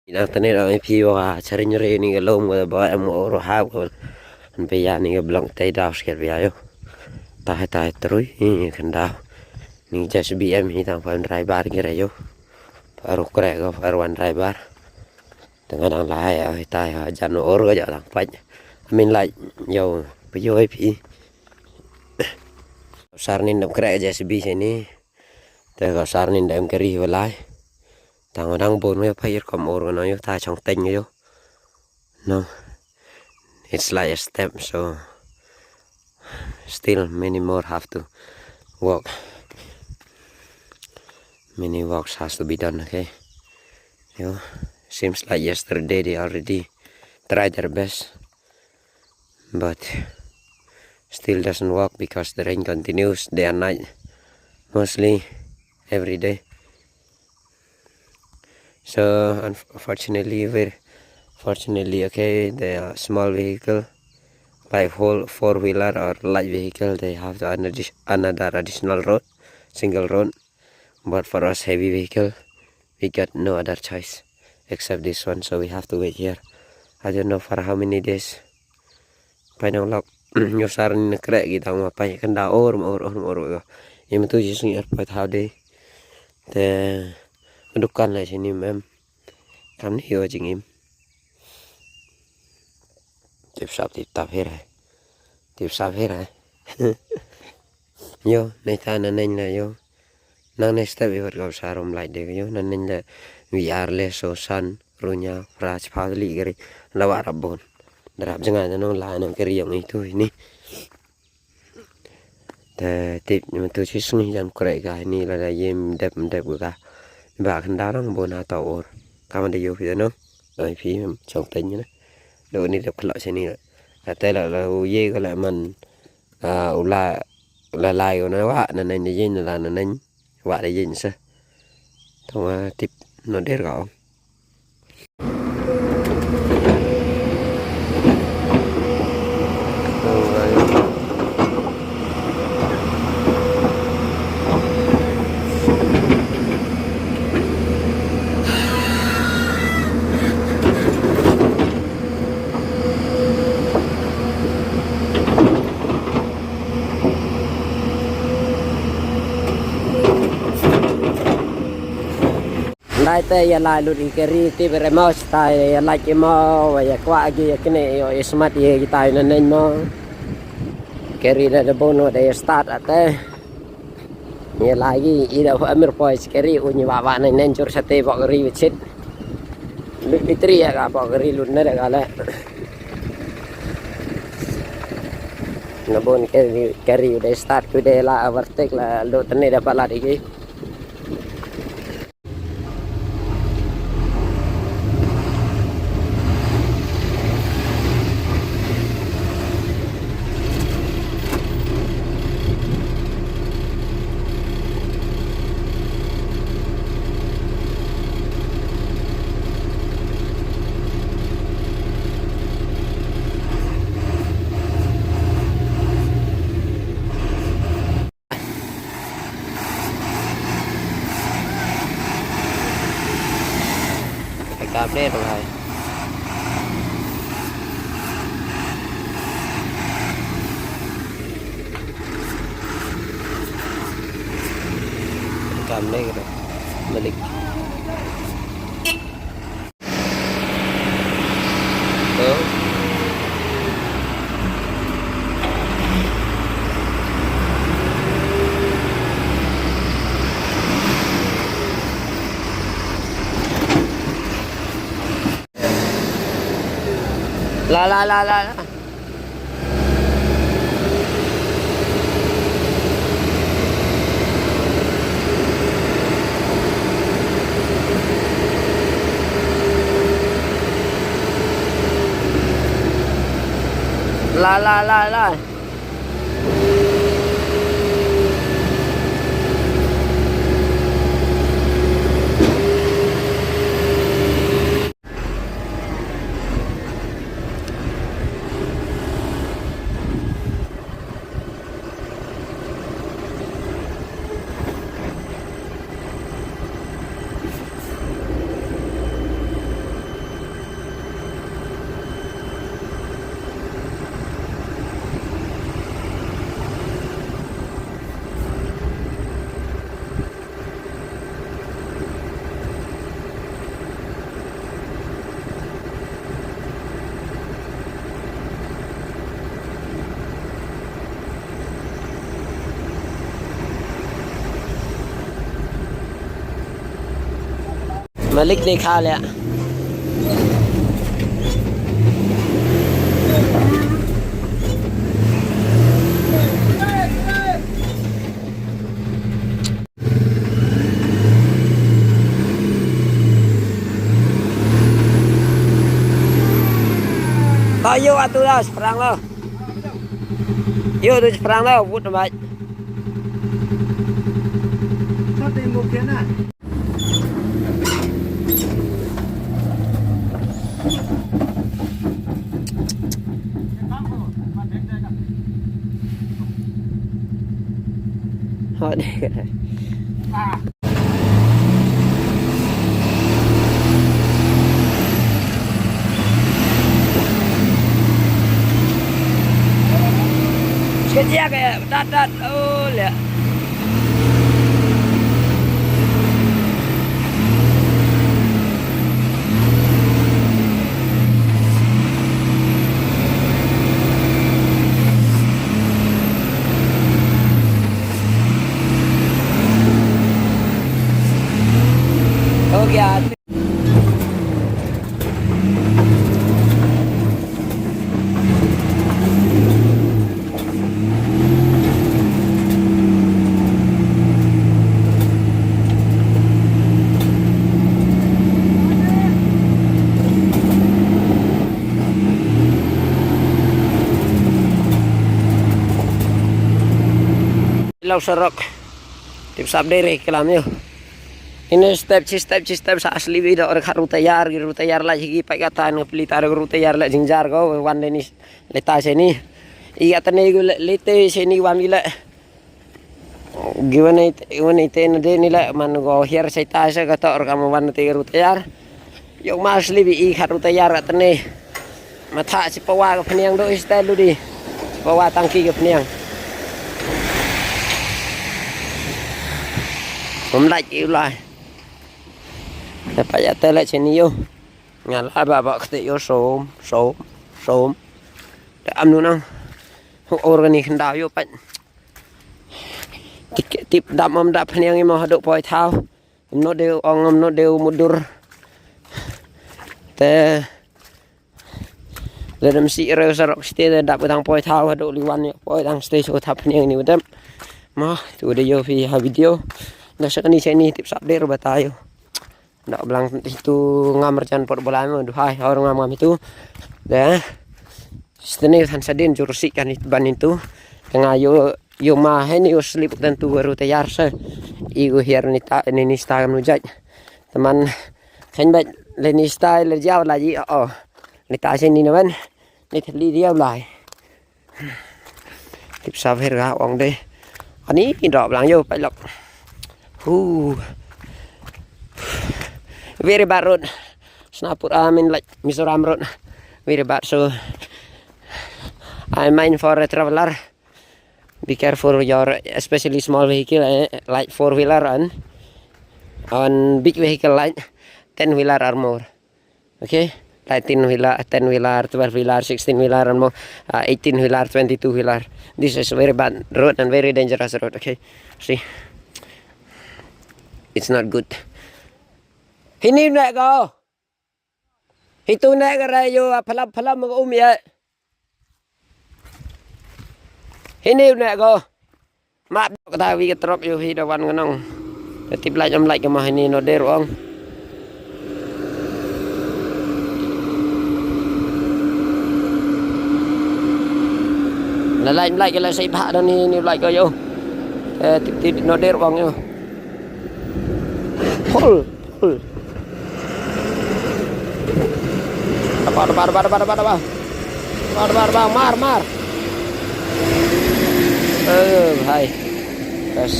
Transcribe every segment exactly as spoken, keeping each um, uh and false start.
Nang tane da ong ïa phi ba ka chariñ re ni ka lum ka ba em ur hap ka. An phi ïa ni ka blong tei daw sket phi ïa ïo. Tai tai trui ni ka daw. Ni ka J C B em hi tang pha driver ki re ïo. Pha ru kre ka pha ru wan driver. Tang dang lai ïa tai ha jan ur ka ja tang pha. Amin lai ïo phi ïo phi. Sar nin dam kre J C B sini. Te ka sar nin dam kri walai. Tang dang bun ïa pha ïa kam ur ka no ïo tai chong teng ïo. No, it's like a step, so still many more have to work. Many works has to be done, okay? You know, seems like yesterday they already tried their best, but still doesn't work because the rain continues day and night, mostly every day. So unfortunately, very fortunately, okay, the uh, small vehicle, like whole four wheeler or light vehicle, they have the another, another additional road, single road. But for us heavy vehicle, we got no other choice except this one, so we have to wait here. I don't know for how many days. Pai nang lok nyo sar ni na krek ki tang ma pai kan da or ma or or ma or. Ye ma tu ji sung airport how day. Te dukan la sini mem. Kam ni yo jing im. Tip sap tip tap her hai. Tip sap her hai. Yo, nei ta na neng la yo. Nang nei step i wat kau sarum lai de yo. Na neng la V R le so san runya fra chpa li gari. La wa rap bon. Darap jngai na nong la nang keri yong itu ini. Te tip ni tu chi sngi jan krek ka ini la da yem dep dep ka. Ba kan darang bon ha ta or. Kam da yo phi no. Doi phi chong teng ni. Do ni dep khlok sini. Ate la la u ye ka la man. Ah, u la la lai u na wa na neng na yin la na neng wa da yin sa. Tong ah, tip no der ka ong. Ndai te ïa lai lut i keri ti bere mo sta ïa lai ki mo wa ïa kwah gi ïa kine ïa i smat ïa ki tai na neng mo. Keri da da bono da ïa start ate. Ïa lai gi i da amir poi keri u ni wa wa neng neng chur sate bok ri wit sit. Lut i tri ïa ka bok ri lut na da ka le. Na bon keri keri u da start ku da la overtake la lut ne da palat i gi. Ka update bhai. Ka update ka balik. La la la la la. La la la la. Malik ni kha leh. Ba ïoh atu da, shaphrang la. Ïoh tu shaphrang la, wut na bait. Hot. Kejia ke dat dat, oh, lihat. Okay, ah. Lau sarok. Tip sap dei re kalam ïo. Ini step chi step chi step sa asli bi da or khat ruh tayar, ki ruh tayar la jigi pai kata ne pli ta ruh tayar la jingjia ko wan de ni leta sini. I kata ne gu le, lete sini wan gi le. Giwan ite, giwan ite ne de ni le man go hiar sai ta sa kata or kam wan te ruh tayar. Ïoh ma asli bi i khat ruh tayar kata ne. Matha si pawa ka pniang do istel lu di. Si pawa tangki ka pniang. Mum lait i u lai. Dapat ya tele sini yo. Nga la ba ba kete yo som, som, som. Da am nu nang. Hu organi khndaw yo pat. Tip, tip dam am da pniang i mo hadok poi thaw. Mno deu ong, mno deu mudur. Te le dem si reu sarok site de dap tang poi thaw hadok liwan yo poi tang site so thap pniang ni wedem. Ma tu de yo phi ha video. Da sakani seni tip sap de ro bata yo. Dak blang itu ngam rajan pot bola mo duhai hor ngam ngam itu. De. Sitene than sadin jursi kan it ban itu. Tanga yo yo ma heni yo slip dan tu baru tayar se. Igu hiar ni ta ni ni sta kam nujaj. Teman kan bat le ni sta le jauh lagi oh. Ni ta sini nawan. Ni thli dia lai. Tip sa pher ga ong de. Ani ni dok blang yo pai lok. Hu. Very bad road. Snapur, I mean, like, Mizoram road. Very bad. So I mind for a traveler. Be careful your, especially small vehicle, eh, like four wheeler and on big vehicle like ten wheeler or more. Okay? Like ten wheeler, ten wheeler, twelve wheeler, sixteen wheeler, and more, uh, eighteen wheeler, twenty-two wheeler. This is very bad road and very dangerous road. Okay? See? It's not good. Hini na go. Hitu na ga ra yo, a phalam phalam ga um ya. Hini na go. Map kata wi ka trok yo hi da wan nganong. Tip lai jam lai ka ma hini no der ong. La lai lai ka la sai bha da ni ni lai ko yo. Eh, tip tip no der ong yo. Pull. Pull. Daba, daba, daba, daba, daba, daba. Daba, daba, daba, mar, mar. Eh, bhai. Bas.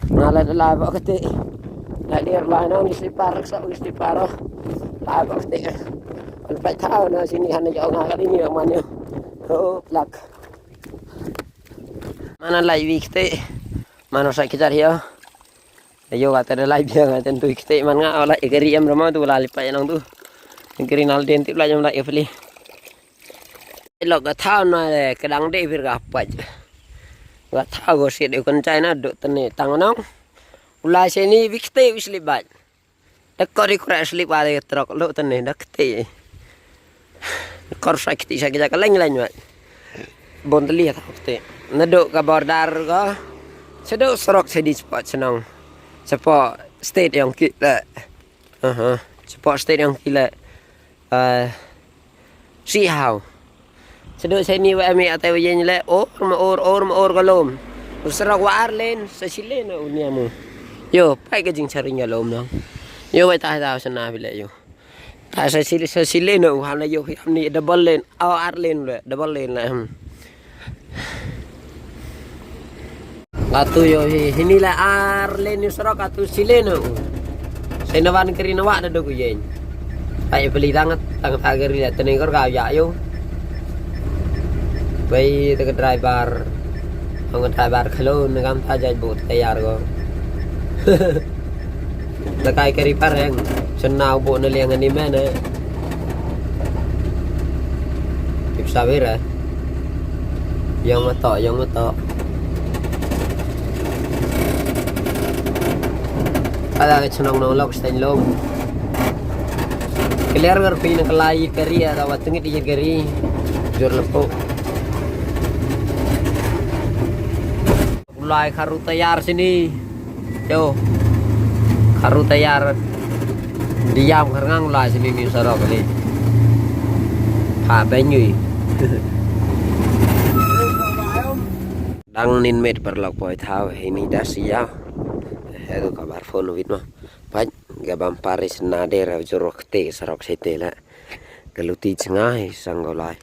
Nga la la ba kete. La dir la no ni slipar sa u slipar. La ba kete. Al pai thaw na sini han jong nga ka ni man yo. Oh, plak. Mana lai wi kete. Mano sa kitar hiya. Ayo kata da lai biang kata tu kete man nga lai keri em rama tu la lipai nang tu. Keri nal den tip lai jam lai peli. Lok ka thaw na le kedang de bir ka paj. Ka thaw go sit de kon chai na do tene tang nang. Pula sini bikte u slip bat. Da kor i kura slip bat i trok lo tene da kte. Kor sa kti sa kja ka leng leng bat. Bon teli ta kte. Naduk ka border ka. Seduk serok sedi spot senang. Spot state yang kita. Aha. Spot state yang kita. Eh, si hau. Sedu seni wa ami atai wa yen le or ma or or ma or galom. Usra wa arlen sa silen u niamu. Yo, pai ka jing charing galom no. Yo, bai ta ta sana bile yo. Ta sa sil sa silen u hana yo, amni double lane, au arlen le, double lane le. Hmm. Atu yo hi, hini la arlen ni serok atu silen u. Sena wan keri na wak da doku yen. Pai peli tangat, tangat ageri la tene kor ka ya yo. Bai te ka driver. Ang driver khalo ne kam ta jaj bot tayar ko. Takai keri pareng. Senau bot ne liang ani mene. Tip sawer eh. Yang matok, yang matok. Ada ke chenong nong lok sten lom. Kelir ngerpi na kelai keri ada wat tengit di keri. Jor lepo. Ulai karu tayar sini. Yo. Karu tayar. Diam kerngang ulai sini ni sarok ni. Ha benyui. Dang nin met perlok poi thau hini das ya. Hedu kabar phone wit ma. Pat gabam paris nade ra jor wakte sarok sete la. Galuti chengai sang ulai.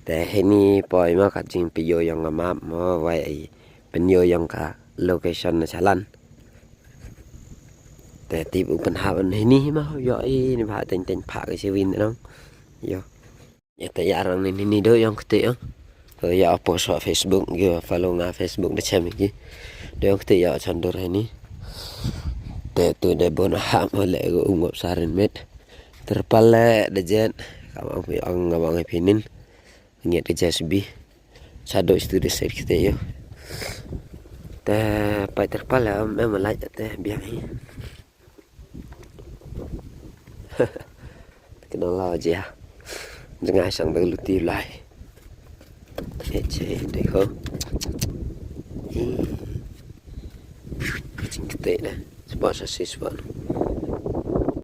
Te hini poi ma ka jing pio yong ka map mo wai ai penio yong ka location na chalan. Te tip u penhap hini ma yo i ni ba teng teng pha ka siwin nong. Yo. Ya te ya rang ni ni do yong kete yo. To ya post Facebook yo follow nga Facebook de chem ki. Do yong kete ya chandur hini. Te tu de bon ha mo le go ungop sarin met. Terpal le de jet. Ka bang pi ong ka bang pinin. Ngiat ka J C B. Sado stu de set kete yo. Te pai terpal le em em lai te biang hi. Kenal la je. Jngai sang de luti lai. Che che de ho. Hi. Jing kete de. Spot sa si spot.